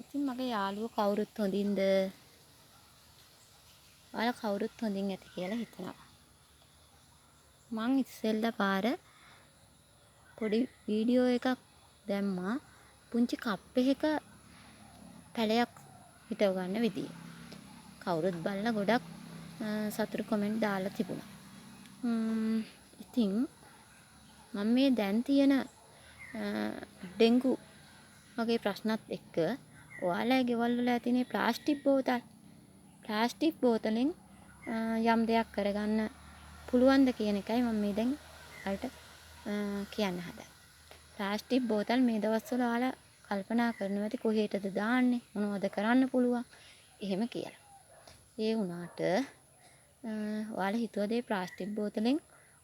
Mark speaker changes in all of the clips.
Speaker 1: ඉතින් මගේ යාළුවෝ කවුරුත් හොඳින්ද? ඔයාලා කවුරුත් හොඳින් ඇති කියලා හිතනවා. මං ඉස්සෙල්ලා පාර පොඩි වීඩියෝ එකක් දැම්මා පුංචි කප් එකක පැලයක් හිටව ගන්න විදිය. කවුරුත් බලලා ගොඩක් සතුටු කමෙන්ට් දාලා තිබුණා. ඉතින් මම මේ දැන් තියෙන ඩෙන්ගු වගේ ප්‍රශ්නත් එක්ක ඔයාලා ගෙවල් වල ඇතිනේ ප්ලාස්ටික් බෝතල්. ප්ලාස්ටික් බෝතලෙන් යම් දෙයක් කරගන්න පුළුවන්ද කියන එකයි මම මේ දැන් ඔයාලට කියන්න හදන්නේ. ප්ලාස්ටික් බෝතල් මේ දවස්වල ඔයාලා කල්පනා කරනවා ඇති කොහෙටද දාන්නේ, මොනවද කරන්න පුළුවන් එහෙම කියලා. ඒ වුණාට ඔයාලා හිතුවද මේ ප්ලාස්ටික් බෝතලෙන්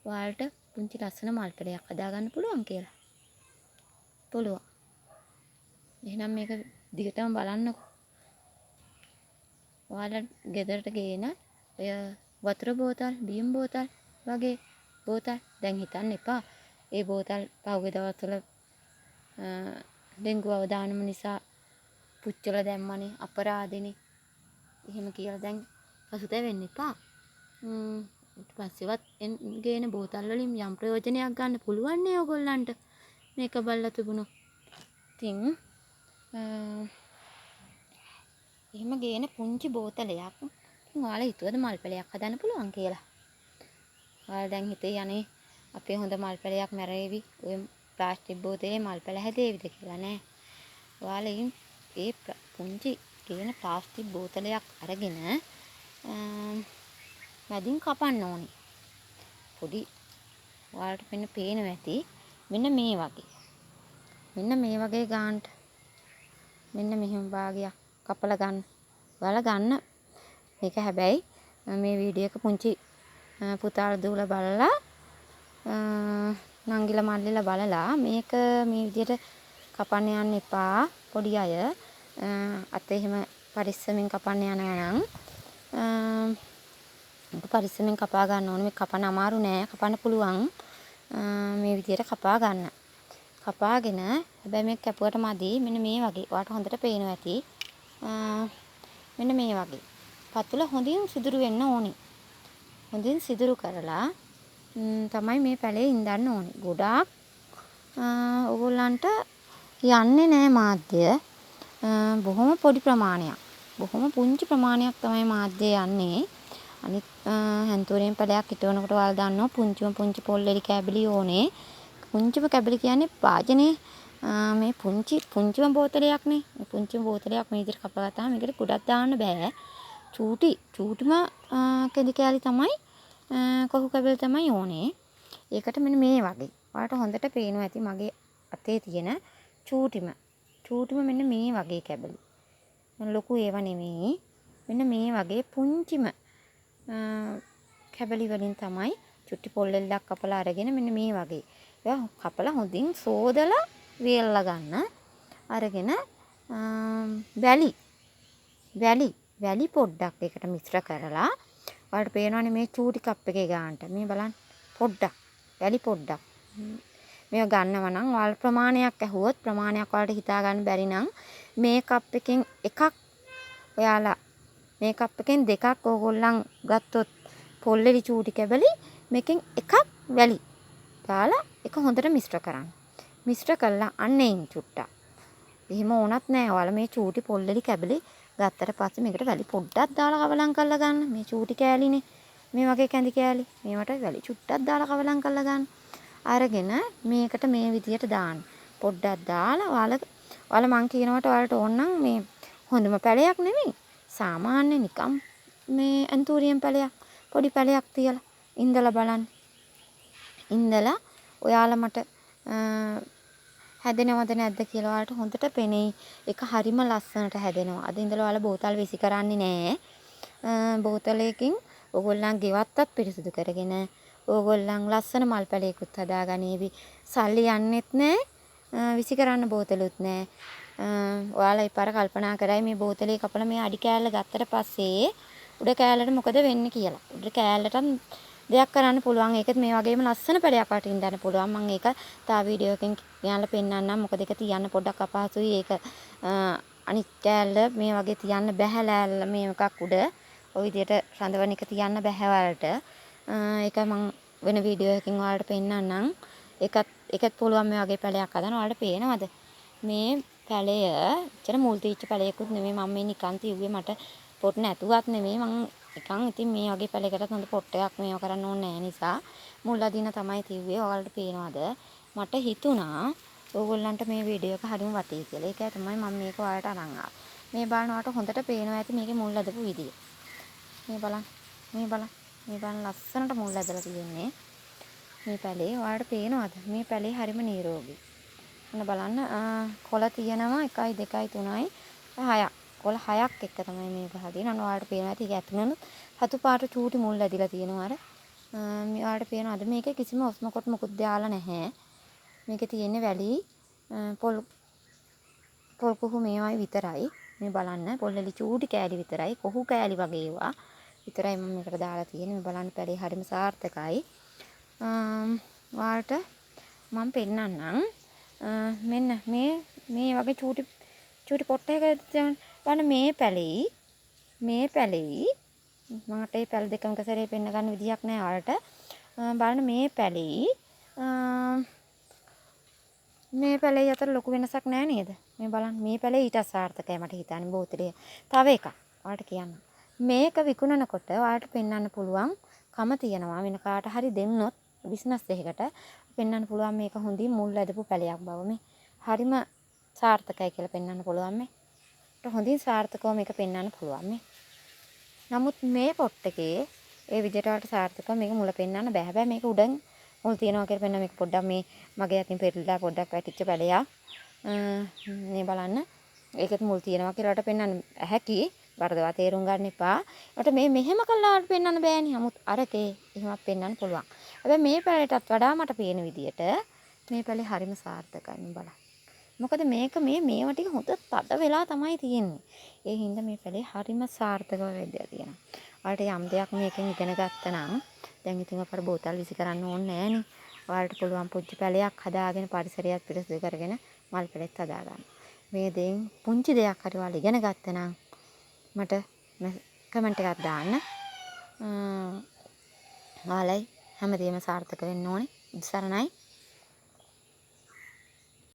Speaker 1: ඔයාලට පුංචි ලස්සන මල් පැලයක් හදාගන්න පුළුවන් කියලා? පුළුවන්. එහෙනම් මේක දිගටම බලන්නකෝ. ඔයාලා ගෙදරට ගේන ඔය වතුර බෝතල්, බීම් බෝතල් වගේ බෝතල් දැන් හිතන්න එපා. ඒ බෝතල් පහුගිය දවස්වල ඩෙන්ගු අවදානම නිසා පුච්චලා දැම්මනේ, අපරාධෙනේ. එහෙම කියලා දැන් පසුතැවෙන්න එපා. ඊට පස්සෙවත් ගේන බෝතල් වලින් යම් ප්‍රයෝජනයක් ගන්න පුළුවන් නේ ඔයගොල්ලන්ට. මේක බලලා තිබුණොත්. ඉතින් එහෙම ගේන පුංචි බෝතලයක් ඉතින් ඔයාලා හිතුවද මල් පැලයක් හදන්න පුළුවන් කියලා? ඔයාලා දැන් හිතේ අනේ අපේ හොඳ මල් පැලයක් මැරේවි, ඔය ප්ලාස්ටික් බෝතලේ මල් පැල හැදේවිද කියලා. නෑ. ඔයාලා ඒ පුංචි ගේන ප්ලාස්ටික් බෝතලයක් අරගෙන මැදින් කපන්න ඕනේ. පොඩි ඔයාලට මෙන්න පේනවා ඇති. මෙන්න මේ වගේ. මෙන්න මේ වගේ ගානට මෙන්න මෙහෙම භාගයක් කපලා ගන්න. ඔයාලා ගන්න. මේක හැබැයි මේ වීඩියෝ එක පුංචි පුතාලා දුවලා බලලා නංගිලා මල්ලිලා බලලා මේක මේ විදියට කපන්න යන්න එපා. පොඩි අය අත එහෙම පරිස්සමෙන් කපන්න යනවා නම් මේක පරිස්සමෙන් කපා ගන්න ඕනේ. මේක කපන්න අමාරු නෑ. කපන්න පුළුවන්. මේ විදියට කපා ගන්න. කපාගෙන හැබැයි මේක කැපුවට මදි. මෙන්න මේ වගේ. ඔයාලට හොඳට පේනවා ඇති. මෙන්න මේ වගේ. පතුල හොඳින් සිදුරු වෙන්න ඕනේ. හොඳින් සිදුරු කරලා තමයි මේ පැලේ ඉඳන්න ඕනේ. ගොඩාක් ඔයගොල්ලන්ට යන්නේ නෑ මාධ්‍ය. බොහොම පොඩි ප්‍රමාණයක්. බොහොම පුංචි ප්‍රමාණයක් තමයි මාධ්‍ය යන්නේ. අනිත් ඇන්තූරියම් පැලයක් හිටවනකොට ඔයාලා දන්නවා පුංචිම පුංචි පොල් එලි කැබලි ඕනේ. පුංචිම කැබලි කියන්නේ භාජනේ මේ පුංචි පුංචිම බෝතලයක්නේ. මේ පුංචිම බෝතලයක් මේ විදිහට කපලා ගත්තාම මේකට ගොඩක් දාන්න බෑ. චූටි චූටිම කෙඳි කෑලි තමයි, කොහු කැබලි තමයි ඕනේ. ඒකට මෙන්න මේ වගේ. ඔයාලට හොඳට පේනවා ඇති මගේ අතේ තියෙන චූටිම චූටිම මෙන්න මේ වගේ කැබලි. ලොකු ඒවා නෙමෙයි. මෙන්න මේ වගේ පුංචිම කැබලි වලින් තමයි චුට්ටි පොල් එල්ලක් කපලා අරගෙන මෙන්න මේ වගේ. ඒවා කපලා හොඳින් සෝදලා වේලලා ගන්න. අරගෙන වැලි වැලි වැලි පොඩ්ඩක් ඒකට මිශ්‍ර කරලා ඔයාලට පේනවනේ මේ චූටි කප් එකේ ගානට මේ බලන්න පොඩ්ඩක් වැලි පොඩ්ඩක් මේවා ගන්නවා නම් ඔයාලා ප්‍රමාණයක් ඇහුවොත් ප්‍රමාණයක් ඔයාලට හිතා ගන්න බැරි නම් මේ කප් එකෙන් එකක් ඔයාලා මේ කප් එකෙන් දෙකක් ඕගොල්ලන් ගත්තොත් පොල්ලෙලි චූටි කැබලි මේකෙන් එකක් වැලි දාලා ඒක හොඳට මිශ්‍ර කරන්න. මිශ්‍ර කරලා අන්න එයින් චුට්ටක්. එහෙම ඕනත් නෑ. ඔයාලා මේ චූටි පොල්ලෙලි කැබලි ගත්තට පස්සේ මේකට වැලි පොඩ්ඩක් දාලා කවලම් කරලා ගන්න. මේ චූටි කෑලිනේ. මේ වගේ කැඳි කෑලි. මේවට වැලි චුට්ටක් දාලා කවලම් කරලා ගන්න. අරගෙන මේකට මේ විදියට දාන්න. පොඩ්ඩක් දාලා ඔයාලා මං කියනවට ඔයාලට ඕන නම් මේ හොඳම පැලයක් නෙමෙයි. සාමාන්‍ය නිකම් මේ ඇන්තූරියම් පැලයක් පොඩි පැලයක් තියලා ඉඳලා බලන්න. ඉඳලා ඔයාලා මට හැදෙනවද නැද්ද කියලා ඔයාලට හොඳට පෙනෙයි. ඒක හරිම ලස්සනට හැදෙනවා. අද ඉඳලා ඔයාලා බෝතල් විසි කරන්නේ නෑ. බෝතලයකින් ඔයගොල්ලන් ගෙවත්තත් පිරිසිදු කරගෙන ඕගොල්ලන් ලස්සන මල් පැලයකුත් හදාගනීවි. සල්ලි යන්නෙත් නෑ. විසි කරන්න බෝතලුත් නෑ. ඔයාලා ඒ පාර කල්පනා කරයි මේ බෝතලේ කපලා මේ අඩි කෑල්ල ගත්තට පස්සේ උඩ කෑල්ලට මොකද වෙන්නේ කියලා. උඩ කෑල්ලටත් දෙයක් කරන්න පුළුවන්. ඒකත් මේ වගේම ලස්සන පැලයක් වට ඉඳන්න පුළුවන්. මම ඒක තව වීඩියෝ එකකින් ගෙනල්ලා පෙන්නන්නම්. මොකද ඒක තියන්න පොඩ්ඩක් අපහසුයි. ඒක අනිත් කෑල්ල මේ වගේ තියන්න බැහැ ලෑල්ල මේ එකක් උඩ. ඔය විදියට රඳවන එක තියන්න බැහැ ඔයාලට. ඒක මං වෙන වීඩියෝ එකකින් ඔයාලට පෙන්නන්නම්. ඒකත් පුළුවන් මේ වගේ පැලයක් හදන්න. ඔයාලට පේනවද? මේ පැලය එච්චර මුල් තීච්ච පැලයකුත් නෙමෙයි. මම මේ නිකන් තිව්වේ මට පොට් නැතුවත් නෙමෙයි. මං නිකන් ඉතින් මේ වගේ පැලයකටත් හොඳ පොට් එකක් මේව කරන්න ඕනේ නෑ නිසා මුල් අදින්න තමයි තිව්වේ. ඔයාලට පේනවද? මට හිතුණා ඕගොල්ලන්ට මේ වීඩියෝ එක හරිම වටී කියලා. ඒකයි තමයි මම මේක ඔයාලට අරන් ආවේ. මේ බලන ඔයාලට හොඳට පේනවා ඇති මේකේ මුල් ඇදපු විදිය. මේ බලන්න. මේ බලන්න. මේ බලන්න ලස්සනට මුල් ඇදලා තියෙන්නේ. මේ පැලේ ඔයාලට පේනවද? මේ පැලේ හරිම නිරෝගී. ඔන්න බලන්න කොළ තියෙනවා 1 2 3 6ක්. කොළ 6ක් එක්ක තමයි මේක හදින්නේ. ඔන්න ඔයාලට පේනවා ඇති ඒක ඇතුළෙනුත් රතු පාට චූටි මුල් ඇදිලා තියෙනවා අර. මේ ඔයාලට පේනවද මේකේ කිසිම ඔස්මකොට් මොකුත් දාලා නැහැ. මේකේ තියෙන්නේ වැලි පොල් පොල් කොහු මේවයි විතරයි. මේ බලන්න පොල් එලි චූටි කෑලි විතරයි. කොහු කෑලි වගේ ඒවා විතරයි මම මේකට දාලා තියෙන්නේ. මේ බලන්න පැලේ හරිම සාර්ථකයි. ඔයාලට මම පෙන්නන්නම්. මෙන්න මේ මේ වගේ චූටි චූටි පොට් එකක බලන්න මේ පැලෙයි මේ පැලෙයි මට මේ පැල දෙකම එක සැරේ පෙන්න ගන්න විදියක් නෑ ඔයාලට. බලන්න මේ පැලෙයි මේ පැලෙයි අතර ලොකු වෙනසක් නෑ නේද? මේ බලන්න මේ පැලේ ඊටත් සාර්ථකයි මට හිතන්නේ බෝතලේ. තව එකක් ඔයාලට කියන්න. මේක විකුණනකොට ඔයාලට පෙන්වන්න පුළුවන් කම තියෙනවා වෙන කාට හරි දෙන්නොත් බිස්නස් එකකට පෙන්වන්න පුළුවන් මේක හොඳින් මුල් ඇදපු පැලයක් බව. මේ හරිම සාර්ථකයි කියලා පෙන්වන්න පුළුවන් මේ. හොඳින් සාර්ථකව මේක පෙන්වන්න පුළුවන් මේ. නමුත් මේ පොට් එකේ ඒ විදිහට ඔයාලට සාර්ථකව මේක මුල පෙන්වන්න බෑ. හැබැයි මේක උඩින් මුල් තියනවා කියලා පෙන්වන්න මේක පොඩ්ඩක් මේ මගේ අතින් පෙරලිලා පොඩ්ඩක් වැටිච්ච පැලයක්. මේ බලන්න. ඒකෙත් මුල් තියනවා කියලා ඔයාලට පෙන්වන්න හැකි. වරදවා තේරුම් ගන්න එපා. මට මේ මෙහෙම කළා ඔයාලට පෙන්වන්න බෑනේ. නමුත් අරකේ එහෙමත් පෙන්වන්න පුළුවන්. හැබැයි මේ පැලයටත් වඩා මට පේන විදියට මේ පැලේ හරිම සාර්ථකයි. මේ බලන්න. මොකද මේක මේ මේවා ටික හොඳ තද වෙලා තමයි තියෙන්නේ. ඒ හින්දා මේ පැලේ හරිම සාර්ථකව වැදිලා තියෙනවා. ඔයාලට යම් දෙයක් මේකෙන් ඉගෙන ගත්තා නම් දැන් ඉතින් අපර බෝතල් විසි කරන්න ඕනේ නෑනේ. ඔයාලට පුළුවන් පුංචි පැලයක් හදාගෙන පරිසරයත් පිරිසිදු කරගෙන මල් පැලෙත් හදාගන්න. මේ දෙයින් පුංචි දෙයක් හරි ඔයාලා ඉගෙන ගත්තා නම් මට කමෙන්ට් එකක් දාන්න. ඔයාලයි හැමදේම සාර්ථක වෙන්න ඕනේ. සරණයි.